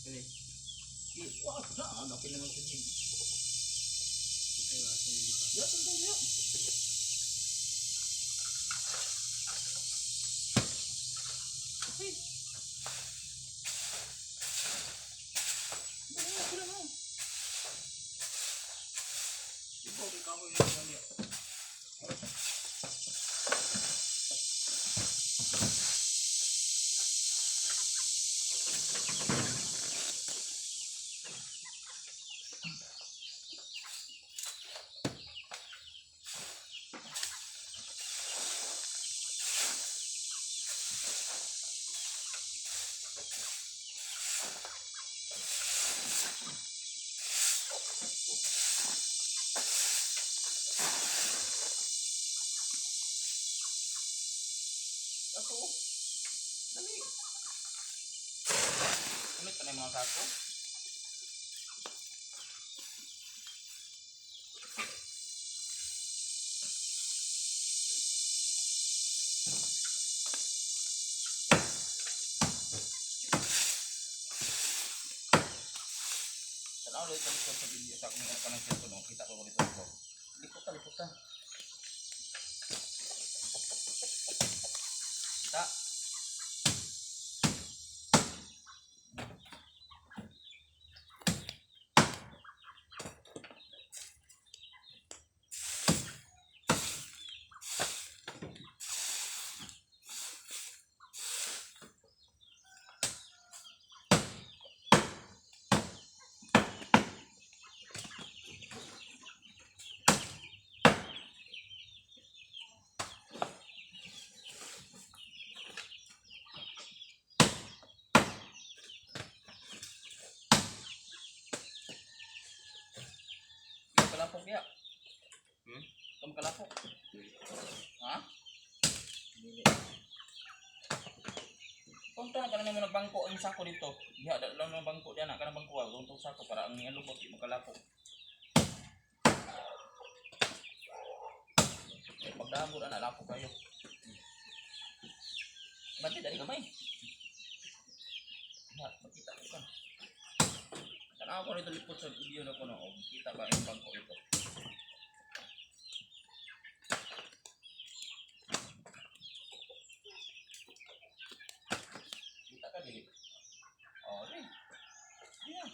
Kani. Wah, na, ano naman sa gym. Ay, wa sa hindi pa. Ya, tungtong diya. Okay. Ano na, sila na. Ibo, kay kahoy na lang niya. Ako. Dali. Ulit pa na yung mga sako. Tanaw ulit sa likod sa video sa akong kanang cellphone, no? Kita ko dito ko. Likot ta, likot ta. Kita. Ikaw kalapok ya. Hmm? Ikaw kalapok. Ha? Dili. Punta na kanang mga bangko ang sako dito. Diha da lang mga bangko diha na kanang bangko ah, tong sako para ang iyang lubot di makalapok. Eh, pagdamo na nalapok kayo. Bati dali gamay. Diha, makita ko ka. Tanaw ko rito lipot sa video na ko no. Oh, kita ba ang bangko ito? Kita ka dili. Oh, di. Diha.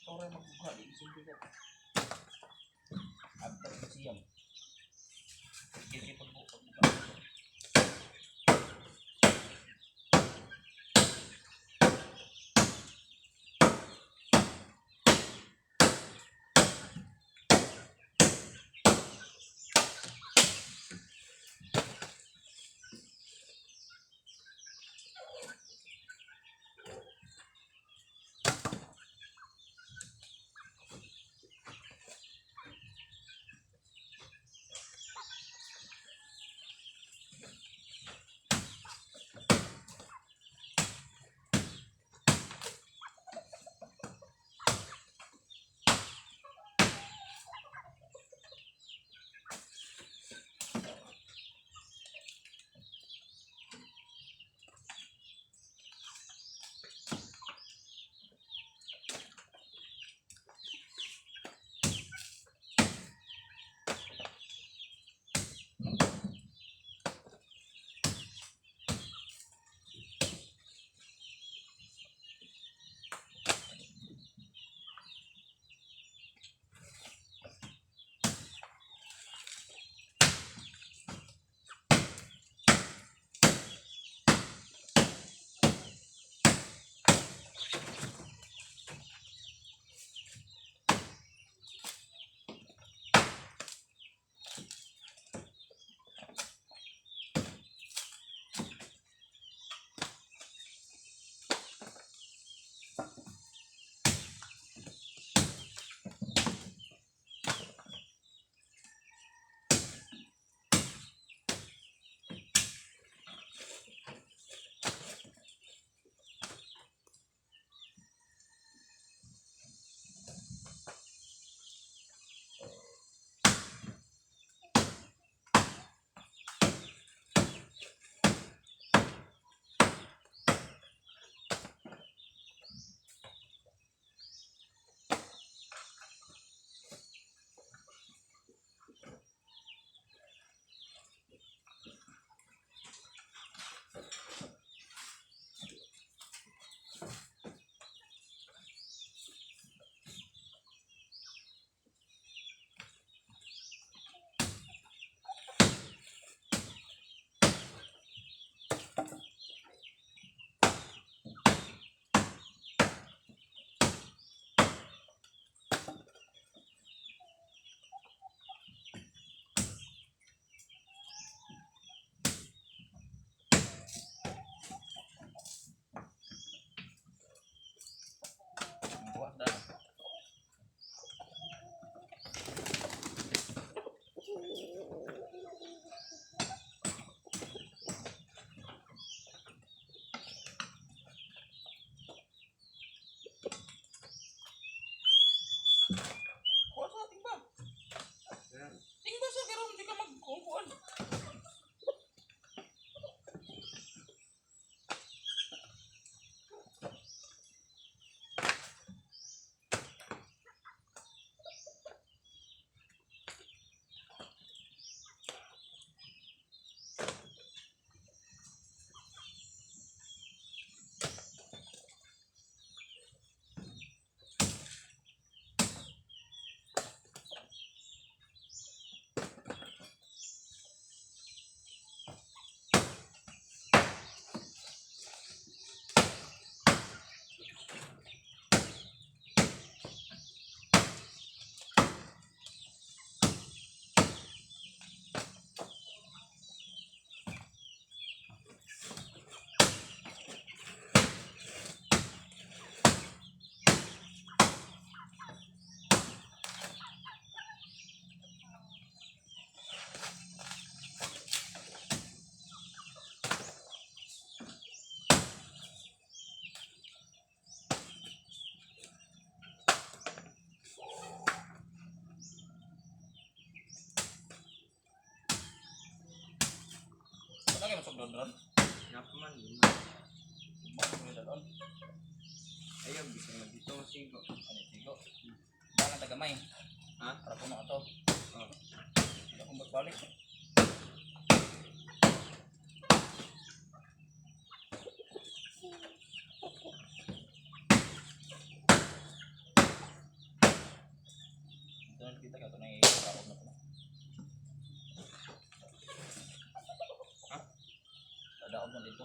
Ora magbuka di simple ka. Abta sa siyam. Kaya pagbuka pagbuka. Napaman, lima. Bakit mo dalon? Ayaw, bisa na dito sigo. Ano sigo? Bana tagamay. Ha? Para puno ato. Oh. Hindi akong magbalik. Ito na kita ka, ito na i-raog na ko na. Ha? Dadaog na dito.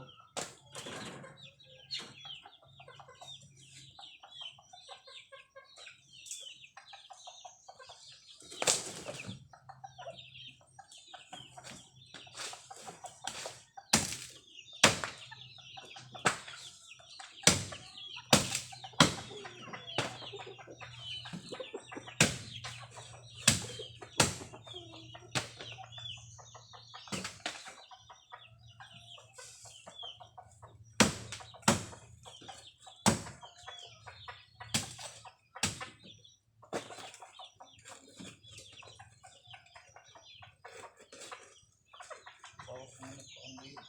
Bawas na nagpaon dito.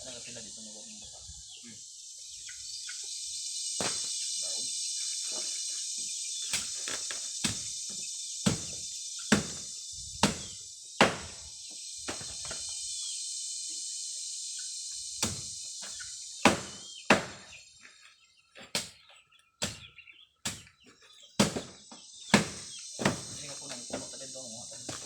Ano ka sila dito na huwag mong basa? Daog. Hindi ka puno, puno ta dito ang mga tayo.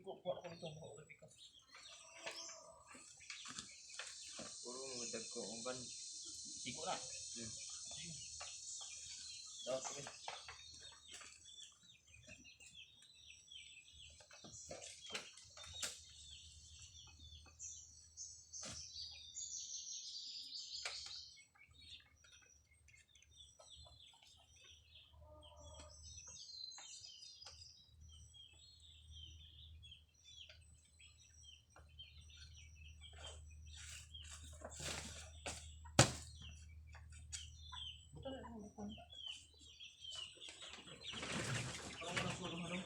Sigo kuha ko nito, kuha ko pikas. Puro mo dagko uban. Sigo na. Hmm. Dapat ko. Parang walang sulong ano.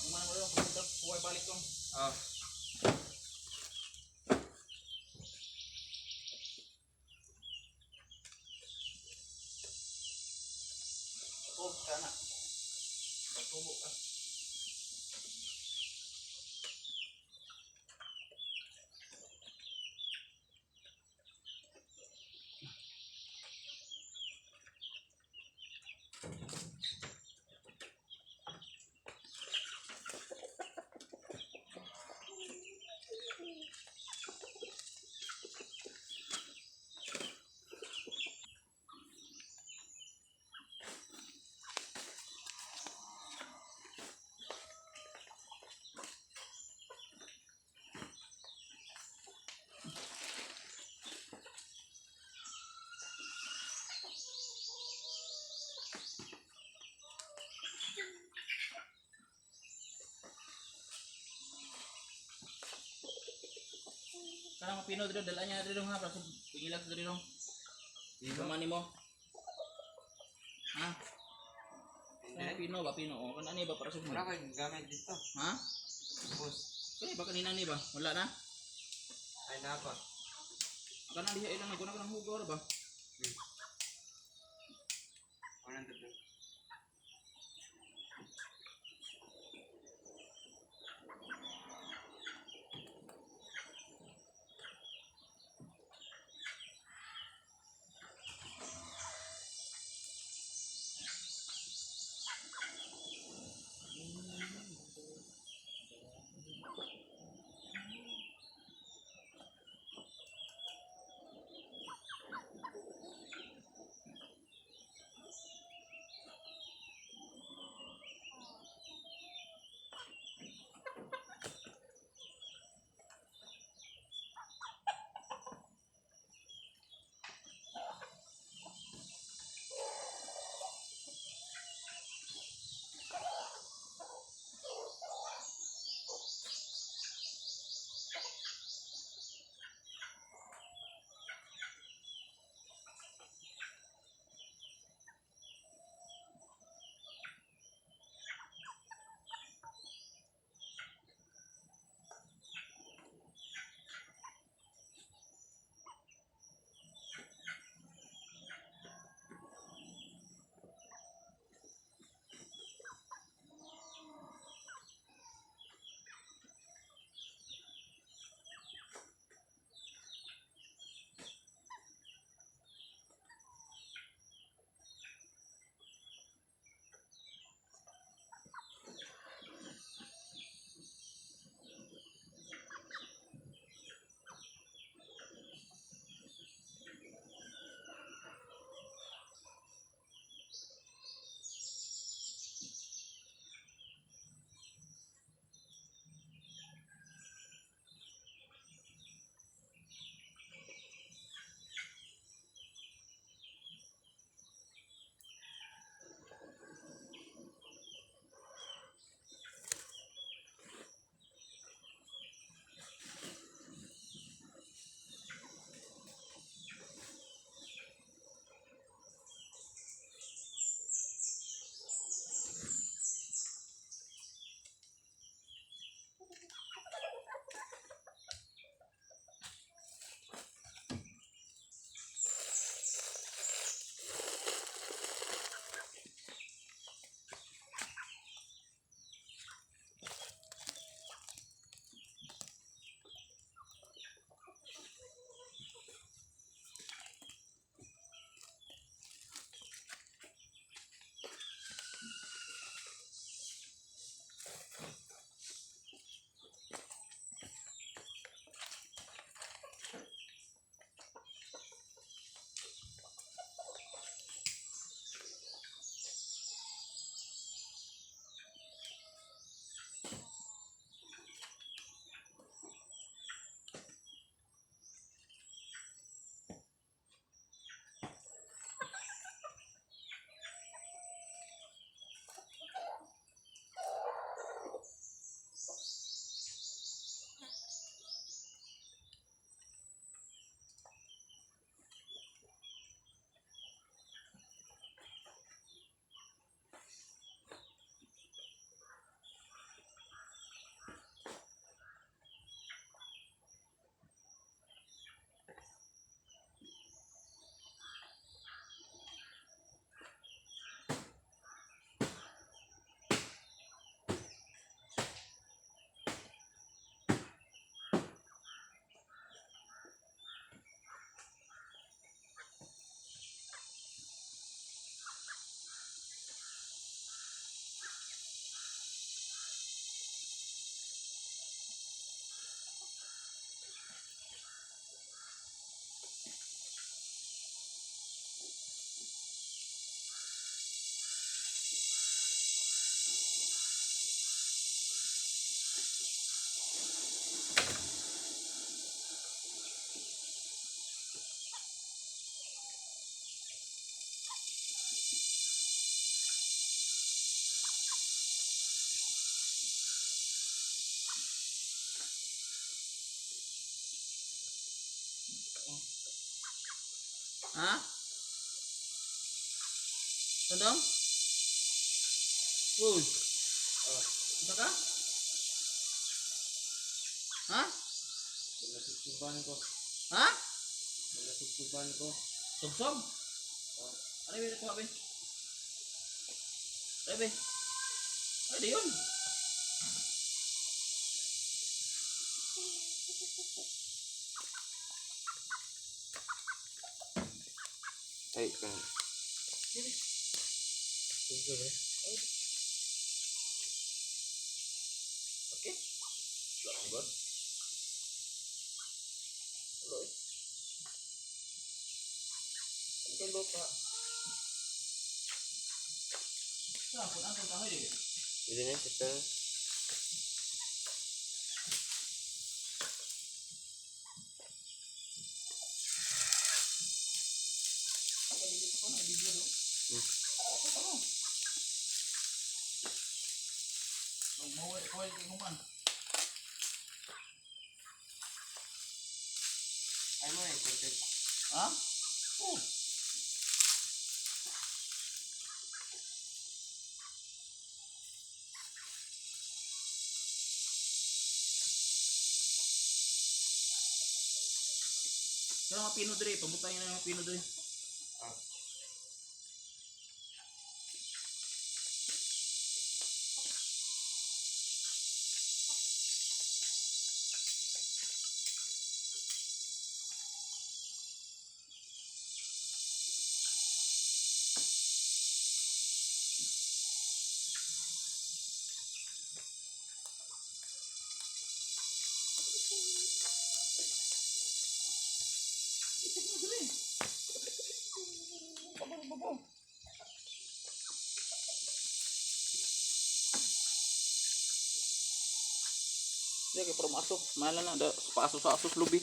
Kumana mo lang, kuha balik ko. Ah. Oh, kana. Patubo ka. Kana mapino dito, dala niya dito nga para sa pingilag sa dito. Dito man nimo. Ha? Kana Hindi. pino ba pino? O kana ni ba para sa Wala ko yung gamit dito. Ha? Bus. Kani ba kanina ni ba? Wala na. Ay napa. Kana diha ilang naguna ka ng hugaw ra ba? Hmm. Walang tatlo. Ha? Tandong? Uy. Oh. Isa ka? Ha? Nalasugsuban ko. Ha? Nalasugsuban ko. Sugsob? Oh. Ano ba kuha be? Ay be. Ay di yun. Ay, kan. Sugsob eh. Okay. Wala akong god. Wala eh. Ano kang lupa? Sa, kung ang kahoy di. Pwede na, sister. Ay mo eh, content. Ha? Oh. Kaya mga pino dre, pabutay na yung mga pino dre. Ah. Itik mo dre. Babo, babo. Hindi, kay para maaso. Mahal na, da, paaso sa asos lubi.